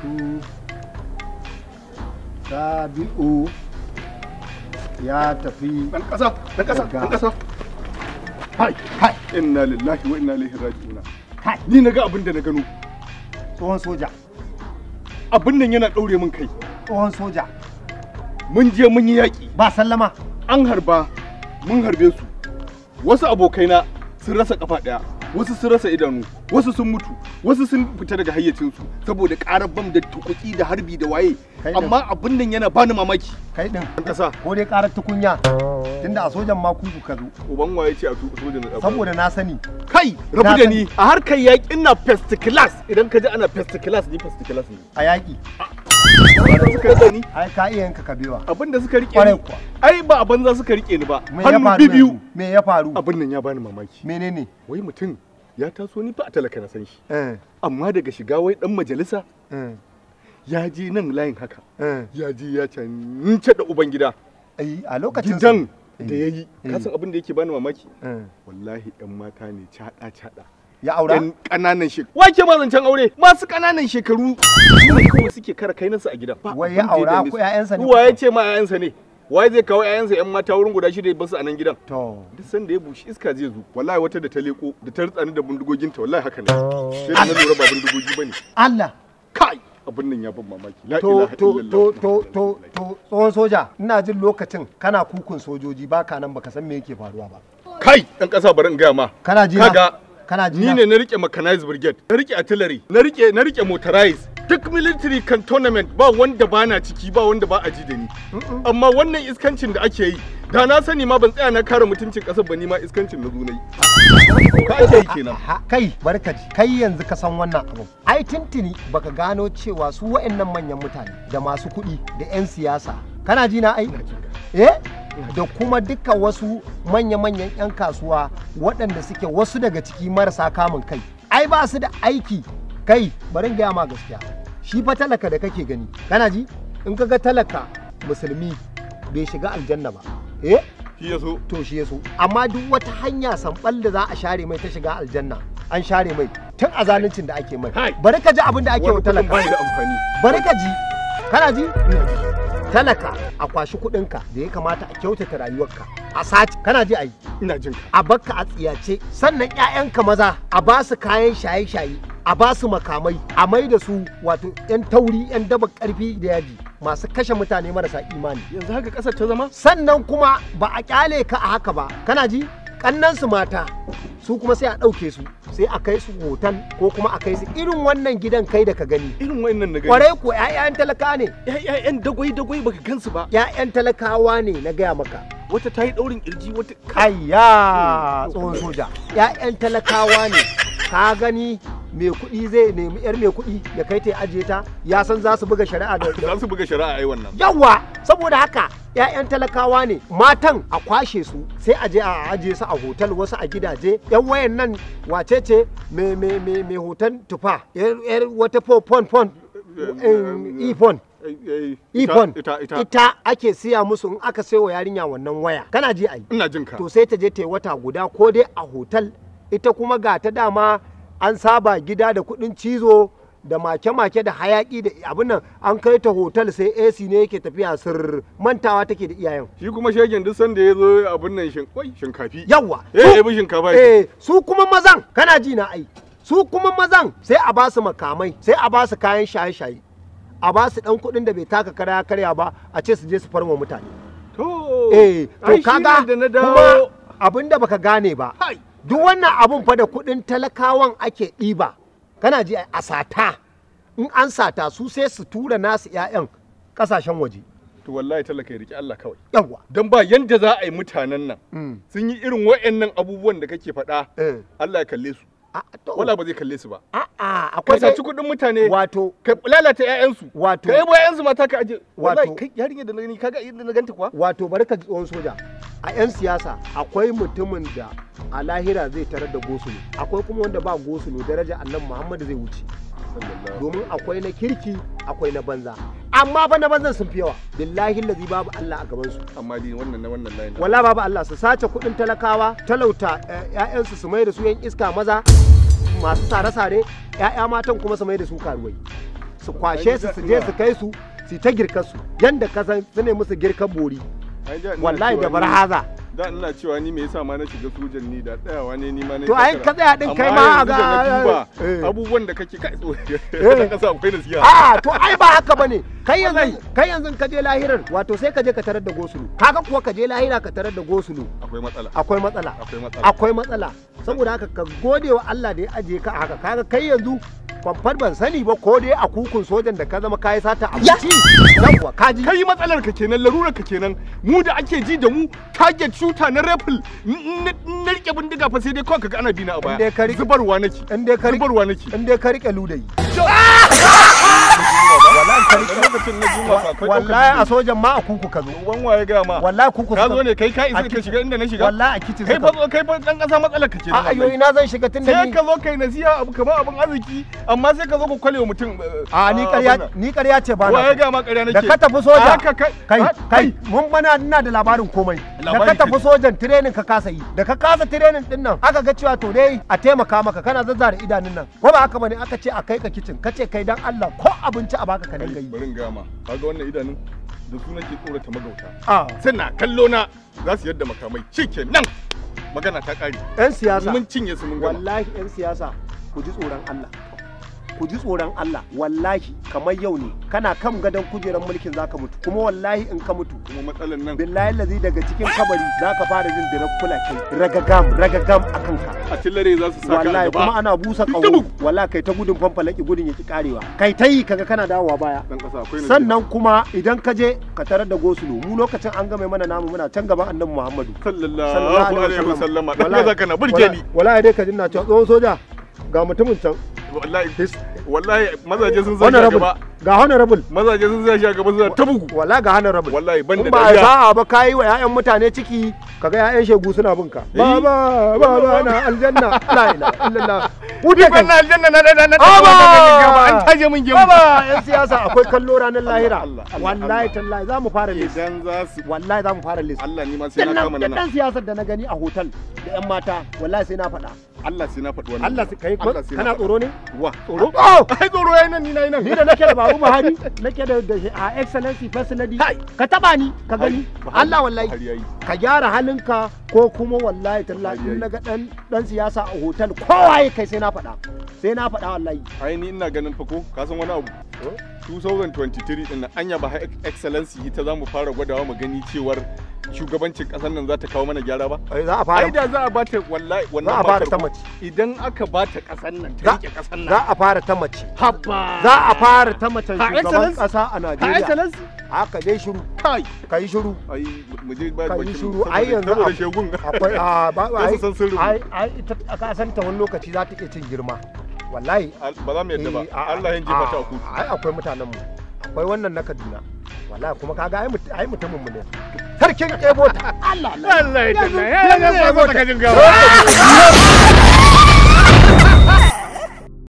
Su Sabi'u ya tafi. Dan kasa, dan kasa, dan kasa. Hai, hai. Inna lillahi wa inna ilaihi raji'un. Hai. Ni naga abin da na gano. Tsohon soja. Abin nan yana daure min kai. Tsohon soja. Mun je mun yi yaki. Ba sallama. An harba, mun harbe su. Wasu abokaina sun rasa kafa daya, wasu sun rasa idanu, wasu sun mutu, wasu sun fita daga hayyacinsu saboda karar bam da tukuki da harbi da waye. Amma abin nan yana bani mamaki. Kai din kasa ko dai karar tukunya, tunda a sojan ma kuku ka zo. Uban waye ce a sojan na saboda na sani. Kai rabu da ni a harkar yakin na first class. Idan ka ji ana first class, ni first class ne a yaki. Suka ni ai ka iya yanka kabewa. Abin da suka rike ni ai ba a banza suka rike ni ba. Hannu biyu. Me ya faru? Abin nan ya bani mamaki. Menene? Wai mutum ya taso, ni fa a talaka na san shi. Amma daga shiga wai dan majalisa ya je nan layin haka. Ya je ya cance da uban gida. Ai a lokacin gidan da yayi, ka san abin da yake bani mamaki? Wallahi ɗan mata ne cada cada. Ya aura? Ɗan ƙananan shekaru. Wake ma zancen aure? Masu ƙananan shekaru ne kawai suke kara kai nasu a gida. Wai ya aura ko ƴaƴansa ne? Waye ce ma ƴaƴansa ne? Waye zai kawo ƴaƴansa ƴan mata wurin guda shida basu a nan gidan? To. Duk sanda ya bushi iska zai zo. Wallahi wata da ta leko da ta rutsa ni da bindigoginta, wallahi haka ne. Sai da na lura ba bindigogi bane. Allah. Kai abin nan ya ban mamaki. La ilaha illallah. To tsohon soja, ina jin lokacin kana kukun sojoji baka nan baka san me yake faruwa ba. Kai dan ƙasa bari in gaya ma. Kana ji na? Kaga kana ji ni ne na rike mechanized brigade, na rike artillery, na rike motorized, duk military cantonment ba wanda ba na ciki, ba wanda ba a ji da ni. Amma wannan iskancin da ake yi, da na sani ma ban tsaya na kare mutuncin kasar ba, ni ma iskancin na zo na yi. Ka ake yi kenan. Kai barka ji, kai yanzu ka san wannan abu. Ai tuntuni baka gano cewa su wa'annan manyan mutane da masu kuɗi da 'yan siyasa, kana ji na ai? Eh? Da kuma duka wasu manya-manyan 'yan kasuwa waɗanda suke wasu daga ciki marasa kamun kai, ai ba su da aiki. Kai bari gaya ma gaskiya, shi fa talaka da kake gani, kana ji, in ka ga talaka musulmi bai shiga aljanna ba, eh shi yaso, to shi yaso. Amma duk wata hanya sambal da za a share mai ta shiga aljanna an share mai tun a zaluncin da ake mai. Bari ka ji abin da ake wa talaka. Bari ka ji, kana ji? Talaka a kwashi kudinka da ya kamata a kyautata rayuwarka a sati, kana ji ai? Ina jin ka. A bakka a tsiyace, sannan ƴaƴanka maza a ba su kayan shaye-shaye, a ba su makamai, a mai da su wato ƴan tauri, ƴan daba ƙarfi da yaji, masu kashe mutane marasa imani. Yanzu haka ƙasar ta zama? Sannan kuma ba a kyale ka a haka ba, kana ji? Kannan su mata su kuma sai a ɗauke su, sai a kai su hotel ko kuma a kai su irin wannan gidan kai da ka gani. Irin wannan na gani. Kwarai ko ƴaƴan talaka ne. Ƴaƴan dagwai dagwai baka gansu ba. Ƴaƴan talakawa ne na gaya maka. Wata ta yi ɗaurin ƙirji wata. Ayya tsohon soja. Ƴaƴan talakawa ne. Ka gani mai kuɗi zai nemi ƴar mai kuɗi ya kai ta ajiye ta, ya san za su buga shari'a da. Za su buga shari'a ai wannan. Yawwa saboda haka ƴaƴan talakawa ne, matan a kwashe su sai a je a ajiye su a hotel, wasu a gidaje. Yan wayan nan wace ce me me me me hoton tufa, yar wata phone phone iPhone iPhone ita ake siya musu in aka sayo yarinya wannan waya, kana ji ai? Ina jin ka. To sai ta je ta yi wata guda ko dai a hotel, ita kuma ga ta dama an saba gida da kuɗin cizo da make-make da hayaki da abin nan, an kai ta hotel sai AC ne yake tafiya sir, mantawa take da iyayen. Shi kuma shegen duk sanda ya zo abin nan shinkafi. Yawwa. Eh bi shinkafa. Eh su kuma mazan, kana ji na ai? Su kuma mazan sai a ba su makamai, sai a ba su kayan shaye-shaye, a ba su dan kuɗin da bai taka kara karya ba, a ce su je su farma mutane. To. Eh to kaga kuma abin da baka gane ba. Duk wannan abun fa da kuɗin talakawan ake ɗiba. Kana ji a sata, in an sata su sai su tura nasu 'ya'yan kasashen waje. To wallahi talaka ya riki Allah kawai. Yawwa. Dan ba yanda za a yi mutanen nan sun yi irin wa'annan abubuwan da kake faɗa, Allah ya kalle su. Wala ba zai kalle su ba. A'a akwai ka saci kuɗin mutane, wato ka lalata 'ya'yansu, wato ka yabo 'ya'yansu mata ka aje. Wallahi kai yarinya da na gani, kaga yadda na ganta kuwa. Wato bari ka ji tsohon soja. A 'yan siyasa akwai mutumin da a lahira zai tarar da gosulo, akwai kuma wanda ba gosulo, daraja annabi Muhammadu zai wuce. Domin akwai na kirki akwai na banza, amma fa na banzan sun fi yawa. Billahi lazi babu Allah a gaban su. Amma dai wannan na wannan layin wallahi babu Allah. Su sace kuɗin talakawa, talauta ƴaƴansu, su mai da su yan iska maza masu sare-sare, ƴaƴa matan kuma su mai da su karuwai. Su kwashe su, su je su kai su su ta girkar su yanda ka san su ne musu girkar bori. Wallahi da barhaza. Da ina cewa ni me yasa ma na shiga sojan, ni da tsayawa ne ni ma ne. To ai ka tsaya din kai ma ga abubuwan da kake kai tso da kasa akwai nasiha. A to ai ba haka bane. Kai yanzu, kai yanzu ka je lahirar, wato sai ka je ka tarar da gosulu. Kaga kuwa ka je lahira ka tarar da gosulu, akwai matsala, akwai matsala, akwai matsala, akwai matsala. Saboda haka ka gode wa Allah da ya ajiye ka haka. Kaga kai yanzu kwamfar ban sani ba ko dai a kukun sojan da ka zama kayi sata abinci. Yawwa kaji. Kai matsalar ka kenan, larurar ka kenan. Mu da ake ji da mu target shooter na rifle, na rike bindiga fa sai dai kawai kaga ana bina a baya. Zubarwa nake. Zubarwa nake. In dai ka rike ludayi. Wallahi a sojan ma a kuku ka zo. Uban waye ga ma? Wallahi kuku ka zo ne kai, ka isa ka shiga inda na shiga. Wallahi a kitchen. Kai fa, kai fa dan kasa matsalar ka kenan. A ayo ina zan shiga tunda ni sai ka zo kai nasiha abu kamar abun arziki, amma sai ka zo ku kwale mutum. A ni ƙarya, ni ƙarya ce ba na. Waye ga ma ƙarya nake? Da ka tafi soja. Kai kai mun bana ina da labarin komai. Da ka tafi sojan training ka kasa yi. Da ka kasa training din nan aka ga cewa to dai a taimaka maka, kana zazzara idanun nan. Ko ba haka bane? Aka ce a kai ka kitchen, ka ce kai dan Allah ko abinci a baka ka dinga yi. Bari in gama. Kaga wannan idanun da su nake tsorata magauta. Suna kallo na za su yadda makamai. Shikenan magana ta ƙare. Yan siyasa mun cinye su mun gama. Wallahi yan siyasa ku ji tsoron Allah. Ku ji tsoron Allah. Wallahi kamar yau ne kana kan gadon kujerar mulkin zaka mutu, kuma wallahi in ka mutu kuma matsalan nan billahi lazi daga cikin kabari zaka fara jin dirar kula kai ragagam ragagam a kanka. Artillery za su saka a wallahi gaba. Kuma ana busa kawo. Wallahi kai ta gudun fanfalaki, gudun yaki karewa. Kai ta yi kaga kana dawowa baya. Dan kasa akwai sannan kuma idan ka je ka tarar da gosulo, mu lokacin an game mana namu muna can gaban Annabi Muhammadu sallallahu alaihi wasallama. Dan kasa kana burge ni. Wallahi dai ka jinna cewa tsohon soja ga mutumin can. Wallahi wallahi mazaje sun zai gaba. Ga honorable. Mazaje sun zai gaba suna ta bugu. Wallahi ga honorable. Wallahi ban da ba sa'a ba kai wa ƴaƴan mutane ciki, kaga ƴaƴan shegu suna bin ka. Baba baba na aljanna la ilaha illallah. Wuce kan aljanna na na na gaba an taje mun gemu. Baba yan siyasa akwai kallo ranar lahira. Wallahi tallahi za mu fara list. Idan za su wallahi za mu fara list. Allah ni ma sai na kama nan. Dan siyasar da na gani a hotel da ƴan mata wallahi sai na faɗa. Allah sai na faɗi wannan. Allah sai kai kana tsoro ne? Wa tsoro? Ai tsoro yayin nan ni na nan. Ni da nake da Babu Buhari nake da a excellency first lady. Ka taba ni ka gani. Allah wallahi ka gyara halinka ko kuma wallahi tallahi in naga dan dan siyasa a hotel kowaye kai sai na faɗa. Sai na faɗa wallahi. Ai ni ina ganin fa ko ka san wani abu. 2023 din nan anya ba excellency ita zamu fara gwadawa mu gani cewar shugabancin kasar nan za ta kawo mana gyara ba? Ai za a fara. Ai da za a bata wallahi wannan za a fara ta mace. Idan aka bata kasar nan ta rike kasar nan. Za a fara ta mace. Habba. Za a fara ta mace shugaban kasa a Najeriya. Excellency. Haka dai shiru. Kai. Kai shiru. Ai mu je ba kai shiru. Ai yanzu akwai a ba ai ai ai ita ka san ta wani lokaci za ta iya cin girma. Wallahi ba za mu yadda ba. Allah ya jefa ta a kotu. Ai akwai mutanen mu. Akwai wannan na Kaduna. Wallahi kuma kaga ai mutumin mu ne. Sarkin kebota. Allah Allah ya ya ya ya